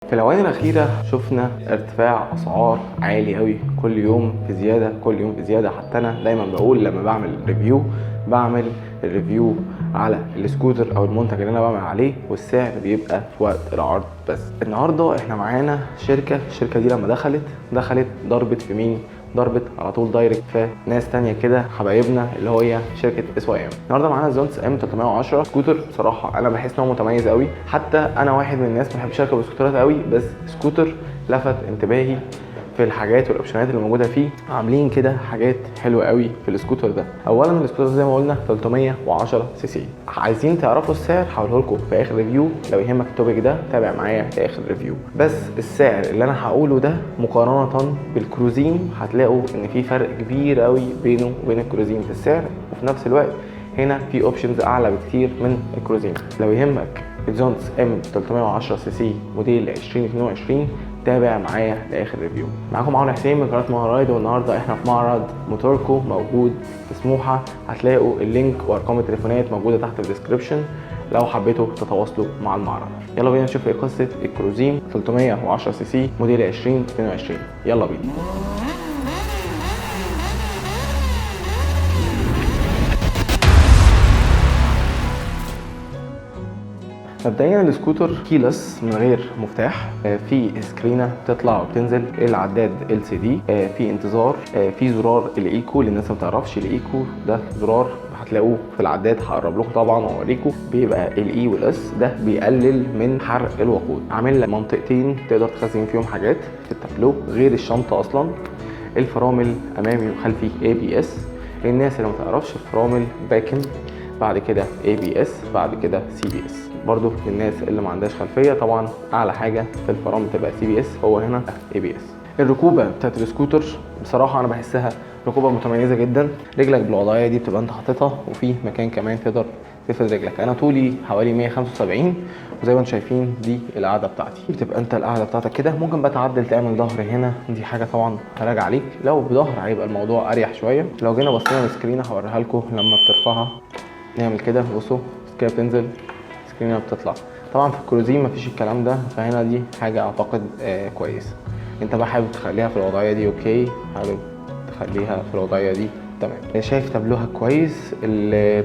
في الآونة الأخيرة شفنا ارتفاع أسعار عالي قوي، كل يوم في زيادة، كل يوم في زيادة. حتى أنا دايما بقول لما بعمل review، بعمل ال review على السكوتر أو المنتج اللي أنا بعمل عليه، والسعر بيبقى في وقت العرض بس. النهاردة احنا معانا شركة، الشركة دي لما دخلت ضربت في مين؟ ضربت على طول direct في ناس تانية كده حبايبنا، اللي هي شركة SYM. النهارده معانا Zontes M 310 سكوتر. بصراحة انا بحس ان هو متميز قوي، حتى انا واحد من الناس ما بحبش اركب سكوترات قوي، بس سكوتر لفت انتباهي في الحاجات وال options اللي موجودة فيه. عاملين كده حاجات حلوة قوي في السكوتر ده. اولا السكوتر زي ما قلنا 310 سي سي. عايزين تعرفوا السعر؟ هقوله لكم في اخر review. لو يهمك ال topic ده تابع معايا لاخر review. بس السعر اللي انا هقوله ده مقارنة بالكروزيم هتلاقوا ان في فرق كبير قوي بينه وبين الكروزيم في السعر، وفي نفس الوقت هنا في options اعلى بكتير من الكروزيم. لو يهمك ال Zontes M 310 سي سي موديل 2022 تابع معايا لاخر review. معاكم عمرو حسين من قناة مهارايد، والنهارده احنا في معرض موتوركو موجود في سموحه. هتلاقوا ال link وارقام التليفونات موجودة تحت في ال description لو حبيتوا تتواصلوا مع المعرض. يلا بينا نشوف ايه قصة الكروزيم 310 سي سي موديل 2022. يلا بينا. مبدئيا السكوتر keyless من غير مفتاح، في سكرينه بتطلع وبتنزل، العداد LCD، في انتظار، في زرار ال eco. للناس ما تعرفش ال eco ده زرار هتلاقوه في العداد، هقرب لكم طبعا واوريكم. بيبقى ال E وال S ده بيقلل من حرق الوقود. عامل لك منطقتين تقدر تخزن فيهم حاجات في التابلو غير الشنطة اصلا. الفرامل امامي وخلفي ABS. للناس اللي ما تعرفش الفرامل باكن، بعد كده ABS، بعد كده CBS. برضو للناس اللي ما عندهاش خلفية، طبعا اعلى حاجة في الفرامل تبقى CBS، هو هنا ABS. الركوبه بتاعت السكوتر بصراحة انا بحسها ركوبه متميزة جدا. رجلك بالوضعيه دي بتبقى انت حاططها، وفي مكان كمان تقدر تفرد رجلك. انا طولي حوالي 175، وزي ما انتم شايفين دي القعدة بتاعتي. بتبقى انت القعدة بتاعتك كده، ممكن بقى تعدل تعمل ظهر هنا، دي حاجة طبعا راجعه عليك. لو بظهر هيبقى الموضوع اريح شوية. لو جينا بصينا لل screen هوريها لكم، لما بترفعها نعمل كده، بصوا كده بتنزل screen بتطلع. طبعا في الكروزين مفيش الكلام ده، فهنا دي حاجة اعتقد كويسة. انت بقى حابب تخليها في الوضعية دي okay، حابب تخليها في الوضعية دي تمام. شايف تابلوها كويس.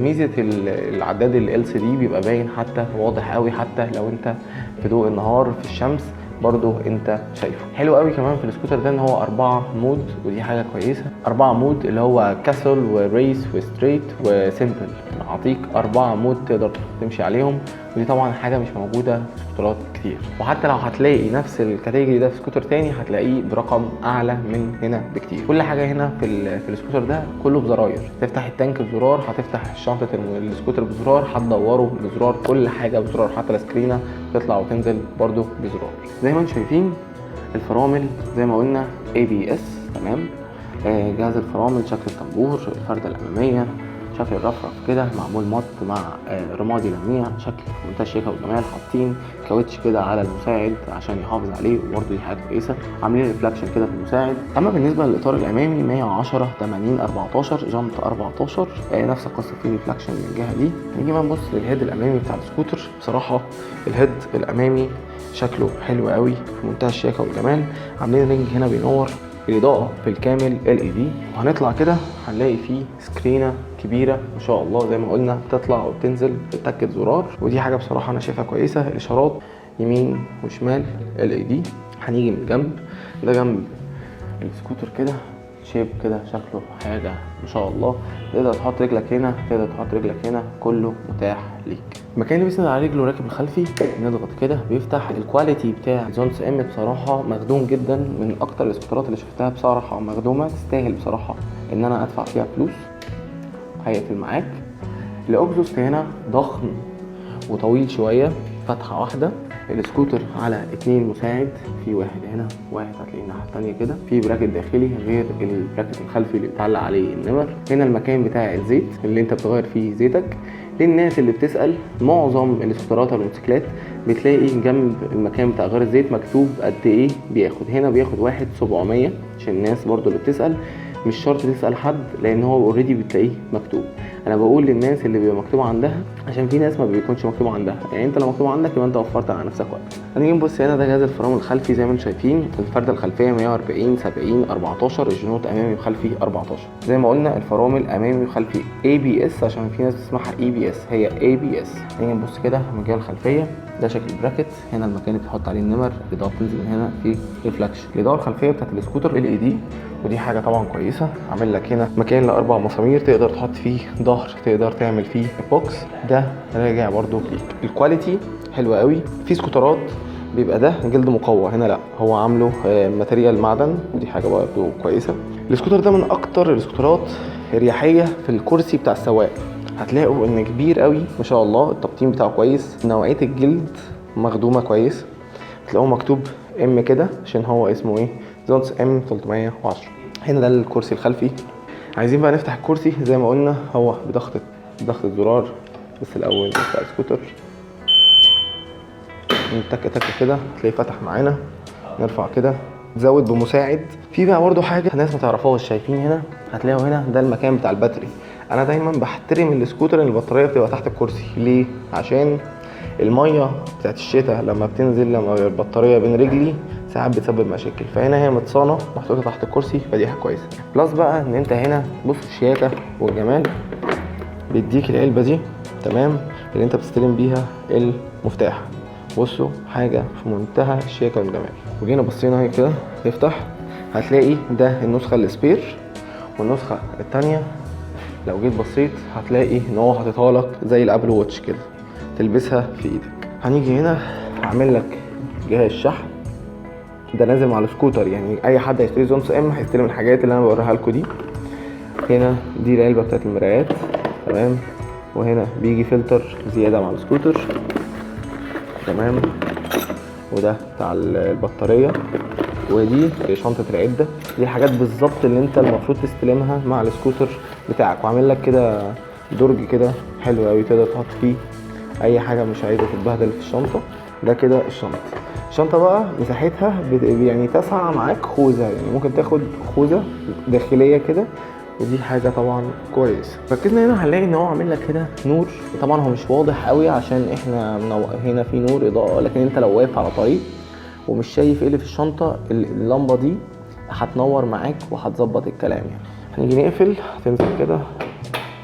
ميزة العداد LCD بيبقى باين حتى واضح قوي، حتى لو انت في ضوء النهار في الشمس برضو انت شايفه حلو قوي. كمان في السكوتر ده ان هو 4 mode، ودي حاجة كويسة. 4 mode اللي هو castle و race و street و simple، عطيك 4 mode تقدر تمشي عليهم، ودي طبعا حاجة مش موجودة في سكوترات كتير. وحتى لو هتلاقي نفس ال category ده في سكوتر تاني هتلاقيه برقم اعلى من هنا بكتير. كل حاجة هنا في السكوتر ده كله بزراير. تفتح التانك بزرار، هتفتح شنطه السكوتر بزرار، هتدوره بزرار، كل حاجة بزرار، حتى السكرينه تطلع وتنزل برده بزرار. زي ما انتم شايفين الفرامل زي ما قلنا ABS تمام. جهاز الفرامل، شكل الطنبور، الفردة الأمامية، شكل الرفرف كده معمول مط مع رمادي لميع، شكل في منتهى الشياكة والجمال. حاطين كاوتش كده على المساعد عشان يحافظ عليه، وبرده دي حاجة كويسة. عاملين reflection كده في المساعد. اما بالنسبة للإطار الأمامي 110 80 14 جنط 14، نفس القصة في reflection من الجهة دي. نيجي بقى نبص لل head الأمامي بتاع السكوتر. بصراحة ال head الأمامي شكله حلو قوي في منتهى الشياكة والجمال. عاملين ring هنا بينور، الإضاءة بالكامل LED. وهنطلع كده هنلاقي فيه سكرينة كبيرة ما شاء الله، زي ما قلنا بتطلع وبتنزل بتكة زرار، ودي حاجة بصراحة أنا شايفها كويسة. الإشارات يمين وشمال LED. هنيجي من جنب، ده جنب السكوتر كده shape كده شكله حاجة ما شاء الله. تقدر تحط رجلك هنا، تقدر تحط رجلك هنا، كله متاح ليك. المكان اللي بيسند على رجله راكب الخلفي نضغط كده بيفتح. ال quality بتاع Zontes M بصراحة مخدوم جدا، من اكتر السكوترات اللي شفتها بصراحة مخدومة، تستاهل بصراحة ان انا ادفع فيها فلوس. هيقفل معاك. ال exhaust هنا ضخم وطويل شوية، فتحة واحدة. السكوتر على 2 مساعد، في واحد هنا واحد هتلاقيه الناحية التانية كده. في bracket داخلي غير ال bracket الخلفي اللي بيتعلق عليه النمر. هنا المكان بتاع الزيت اللي انت بتغير فيه زيتك. للناس اللي بتسأل، معظم السكوترات او الموتوسيكلات بتلاقي جنب المكان بتاع غير الزيت مكتوب قد ايه بياخد. هنا بياخد 1,700 عشان الناس برضو اللي بتسأل. مش شرط تسال حد لان هو already بتلاقيه مكتوب. انا بقول للناس اللي بيبقى مكتوب عندها، عشان في ناس ما بيكونش مكتوب عندها. يعني انت لو مكتوب عندك يبقى انت وفرت على نفسك وقت. هنيجي نبص هنا، ده جهاز الفرامل الخلفي زي ما انتم شايفين. الفرده الخلفية 140 70 14، الجنوط امامي وخلفي 14. زي ما قلنا الفرامل امامي وخلفي ABS، عشان في ناس بتسمعها EBS، هي ABS. نيجي نبص كده من الجهة الخلفيه، ده شكل ال bracket. هنا المكان اللي بتحط عليه النمر، الاضاءة بتنزل من هنا في reflection. الاضاءة الخلفية بتاعت السكوتر LED، ودي حاجة طبعا كويسه. عامل لك هنا مكان لاربع مسامير تقدر تحط فيه ظهر، تقدر تعمل فيه box، ده راجع برضو ليك. ال quality حلوة قوي. في سكوترات بيبقى ده جلد مقوى، هنا لا، هو عامله material معدن، ودي حاجة برضو كويسه. السكوتر ده من اكتر السكوترات اريحية في الكرسي بتاع السواق. هتلاقوا ان كبير قوي ما شاء الله، التبطين بتاعه كويس، نوعية الجلد مخدومة كويس. هتلاقوه مكتوب M كده عشان هو اسمه ايه، Zontes M 310. هنا ده الكرسي الخلفي. عايزين بقى نفتح الكرسي، زي ما قلنا هو بضغطة زرار، بس الاول نفتح السكوتر تك تك كده تلاقيه فتح معانا. نرفع كده، تزود بمساعد. في بقى برضو حاجة الناس ما تعرفهاش، شايفين هنا؟ هتلاقوا هنا ده المكان بتاع ال battery. انا دايما بحترم السكوتر ان البطارية بتبقى تحت الكرسي. ليه؟ عشان المية بتاعت الشتاء لما بتنزل، لما البطارية بين رجلي ساعات بتسبب مشاكل، فهنا هي متصانه محطوطة تحت الكرسي، فدي حاجة كويسه. plus بقى ان انت هنا بص الشياكه والجمال، بيديك العلبة دي، تمام، اللي انت بتستلم بيها المفتاح. بصوا حاجة في منتهى الشياكه والجمال. وجينا بصينا اهي كده، نفتح هتلاقي ده النسخة ال spare، والنسخة التانية لو جيت بصيت هتلاقي ان هو حاططها لك زي ال Apple Watch كده تلبسها في ايدك. هنيجي هنا هعمل لك جهاز شحن، ده نازل مع السكوتر، يعني اي حد هيشتري Zontes M هيستلم الحاجات اللي انا بوريها لكم دي. هنا دي العلبة بتاعت المرايات، تمام. وهنا بيجي فلتر زيادة مع السكوتر، تمام. وده بتاع البطاريه، ودي شنطه العده. دي الحاجات بالظبط اللي انت المفروض تستلمها مع السكوتر بتاعك. وعامل لك كده درج كده حلو قوي تقدر تحط فيه اي حاجة مش عايزه تتبهدل في الشنطه. ده كده الشنطه. الشنطة بقى مساحتها يعني تسع معاك خوذه، يعني ممكن تاخد خوذه داخلية كده، ودي حاجة طبعا كويس. ركزنا هنا هنلاقي ان هو عامل لك كده نور، طبعا هو مش واضح قوي عشان احنا هنا في نور اضاءه، لكن انت لو واقف على طريق ومش شايف ايه اللي في الشنطه، اللمبة دي هتنور معاك وهتظبط الكلام. يعني هنيجي نقفل، هتنزل كده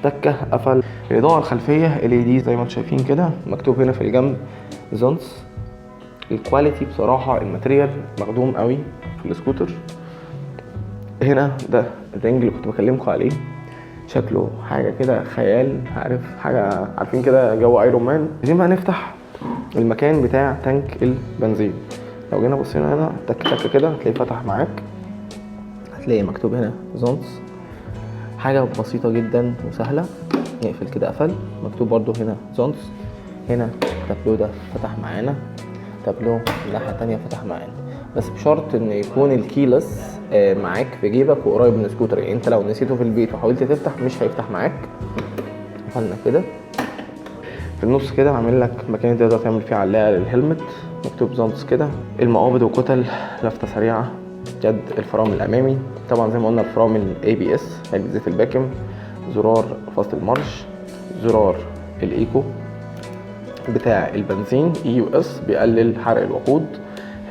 تكه قفل. الاضاءة الخلفية LED زي ما انتم شايفين كده، مكتوب هنا في الجنب Zontes. ال quality بصراحة ال material مخدوم قوي في السكوتر. هنا ده ال ring اللي كنت بكلمكم عليه، شكله حاجة كده خيال، عارف حاجه، عارفين كده جو Iron Man. عايزين بقى نفتح المكان بتاع tank البنزين. لو جينا بصينا هنا تك تك كده هتلاقيه فتح معاك، هتلاقي مكتوب هنا Zontes. حاجة بسيطة جدا وسهلة، نقفل كده قفل، مكتوب برضو هنا Zontes. هنا التابلو ده فتح معانا، تابلو الناحية التانية فتح معانا، بس بشرط ان يكون ال keyless معاك في جيبك وقريب من السكوتر. يعني انت لو نسيته في البيت وحاولت تفتح مش هيفتح معاك. قفلنا كده. في النص كده عامل لك مكان تقدر تعمل فيه علاقة لل helmet، مكتوب Zontes كده. المقابض وكتل، لفتة سريعة. يد الفرامل الامامي، طبعا زي ما قلنا الفرامل ABS، علبة زيت الباكم، زرار فصل المارش، زرار ال eco بتاع البنزين E و S بيقلل حرق الوقود.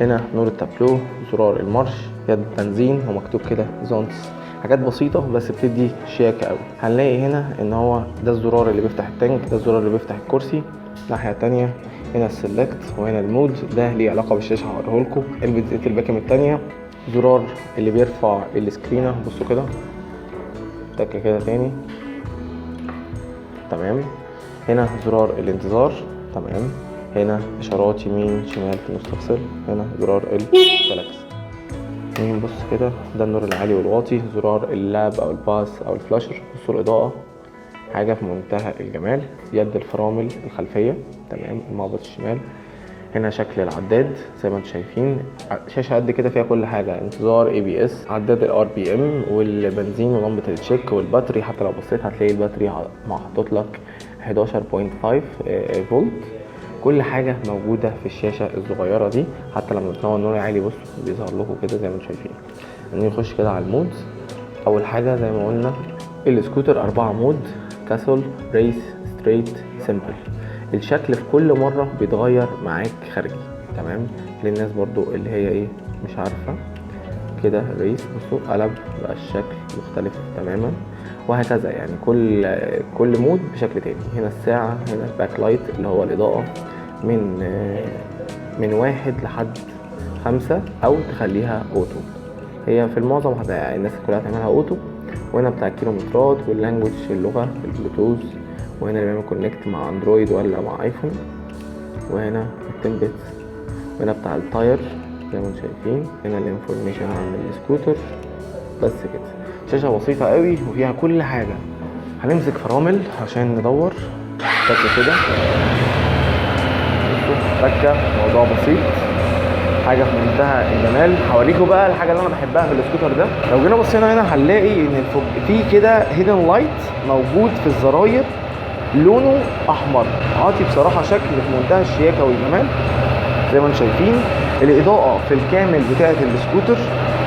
هنا نور التابلو، زرار المارش، يد بنزين، ومكتوب كده Zontes. حاجات بسيطة بس بتدي شياكة قوي. هنلاقي هنا ان هو ده الزرار اللي بيفتح ال tank، ده الزرار اللي بيفتح الكرسي. الناحية التانية هنا ال select وهنا ال mode، ده ليه علاقة بالشاشة هوريه لكم. علبة زيت الباكم التانية، زرار اللي بيرفع السكرينة، بصوا كده تكة كده تاني، تمام. هنا زرار الانتظار، تمام. هنا اشارات يمين شمال في النص تفصل. هنا زرار الكلاكس. نيجي نبص كده، ده النور العالي والواطي، زرار ال lap او ال pass او ال flasher. بصوا الاضاءة، حاجة في منتهى الجمال. يد الفرامل الخلفية، تمام. المقبض الشمال. هنا شكل العداد زي ما انتم شايفين، شاشة قد كده فيها كل حاجة، انتظار، ABS، عداد ال RPM والبنزين ولمبة ال check وال battery. حتى لو بصيت هتلاقي ال battery محطوط لك 11.5 فولت. كل حاجة موجودة في الشاشة الصغيرة دي. حتى لما بتنور نور عالي بصوا بيظهر لكم كده زي ما انتم شايفين. نخش كده على ال mode. اول حاجة زي ما قلنا السكوتر 4 mode: castle، race، street، simple. الشكل في كل مرة بيتغير معاك خارجي، تمام؟ للناس برضو اللي هي ايه مش عارفه كده. race، بصوا قلب بقى الشكل مختلف تماما، وهكذا. يعني كل mode بشكل تاني. هنا الساعة، هنا ال back light اللي هو الإضاءة من 1 لحد 5، أو تخليها auto. هي في المعظم الناس كلها تعملها auto. وهنا بتاع الكيلومترات وال language اللغة، البلوتوث، وهنا اللي بيعمل connect مع Android ولا مع iPhone، وهنا ال temp، وهنا بتاع ال tire زي ما انتم شايفين، هنا ال information عن السكوتر. بس كده، شاشة بسيطة قوي وفيها كل حاجة. هنمسك فرامل عشان ندور تكة كده، تكة، موضوع بسيط، حاجة في منتهى الجمال. هوريكم بقى الحاجة اللي انا بحبها في السكوتر ده. لو جينا بصينا هنا هنلاقي ان في كده hidden light موجود في الزراير لونه احمر، عاطي بصراحة شكل في منتهى الشياكه والجمال. زي ما انتم شايفين الاضاءة في الكامل بتاعه السكوتر،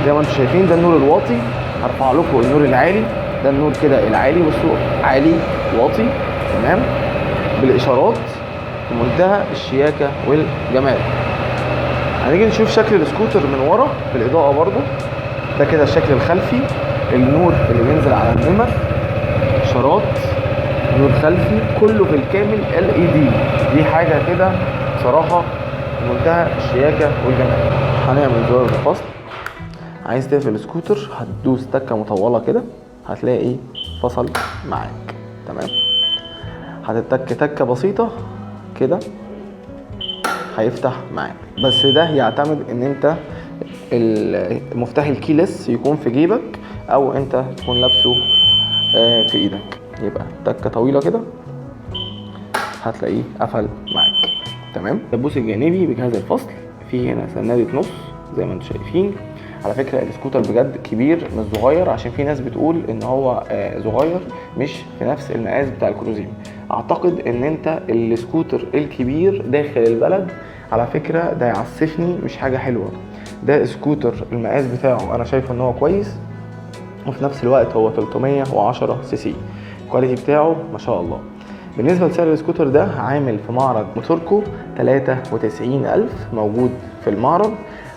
زي ما انتم شايفين ده النور الواطي، هرفع لكم النور العالي. ده النور كده العالي، بصوا عالي واطي، تمام؟ بالاشارات، في منتهى الشياكه والجمال. هنيجي نشوف شكل السكوتر من ورا بالاضاءة برضو. ده كده الشكل الخلفي، النور اللي بينزل على النمر، اشارات، نور خلفي، كله بالكامل LED. دي حاجة كده بصراحة في منتهى الشياكه والجمال. هنعمل زرار الفصل. عايز تقفل السكوتر هتدوس تكه مطولة كده هتلاقي فصل معاك، تمام؟ هتتك تكه بسيطة كده هيفتح معاك. بس ده يعتمد ان انت المفتاح ال keyless يكون في جيبك او انت تكون لابسه في ايدك. يبقى تكه طويلة كده هتلاقيه قفل معاك، تمام؟ الدبوس الجانبي بجهاز الفصل، في هنا سنادة نص زي ما انتم شايفين. على فكرة السكوتر بجد كبير مش صغير، عشان في ناس بتقول ان هو صغير مش في نفس المقاس بتاع الكروزيم. اعتقد ان انت السكوتر الكبير داخل البلد على فكرة ده يعسفني، مش حاجة حلوة. ده سكوتر المقاس بتاعه انا شايفه ان هو كويس، وفي نفس الوقت هو 310 cc، ال quality بتاعه ما شاء الله. بالنسبة لسعر السكوتر ده عامل في معرض موتوركو 93000، موجود في المعرض.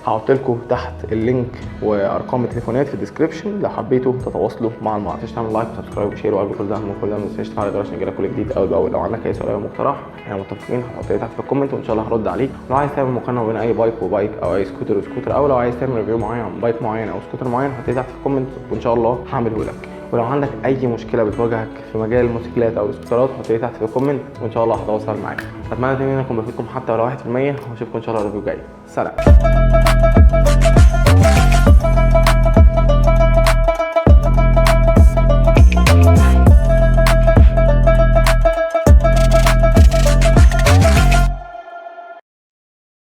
هحط لكم تحت ال link وارقام التليفونات في ال description لو حبيتوا تتواصلوا مع المعرض. ما تنساش تعمل like و subscribe و share وقبل كل ده كل ده ما تنساش تفعل الجرس عشان يجيلك كل جديد اول باول. لو عندك اي سؤال او مقترح احنا متفقين هحط لي تحت في ال comment وان شاء الله هرد عليك. لو عايز تعمل مقارنة بين اي bike و bike او اي سكوتر وسكوتر، او لو عايز تعمل review معين عن bike معين او سكوتر معين، حط لي تحت في ال comment وان شاء الله هعمله لك. ولو عندك اي مشكلة بتواجهك في مجال الموتوسيكلات او السكوترات حط لي تحت في ال comment وان شاء الله هتواصل معاك. اتمنى تاني ان اكون بفيدكم حتى ولو 1%، واشوفكم ان شاء الله ال review الجاي. سلام.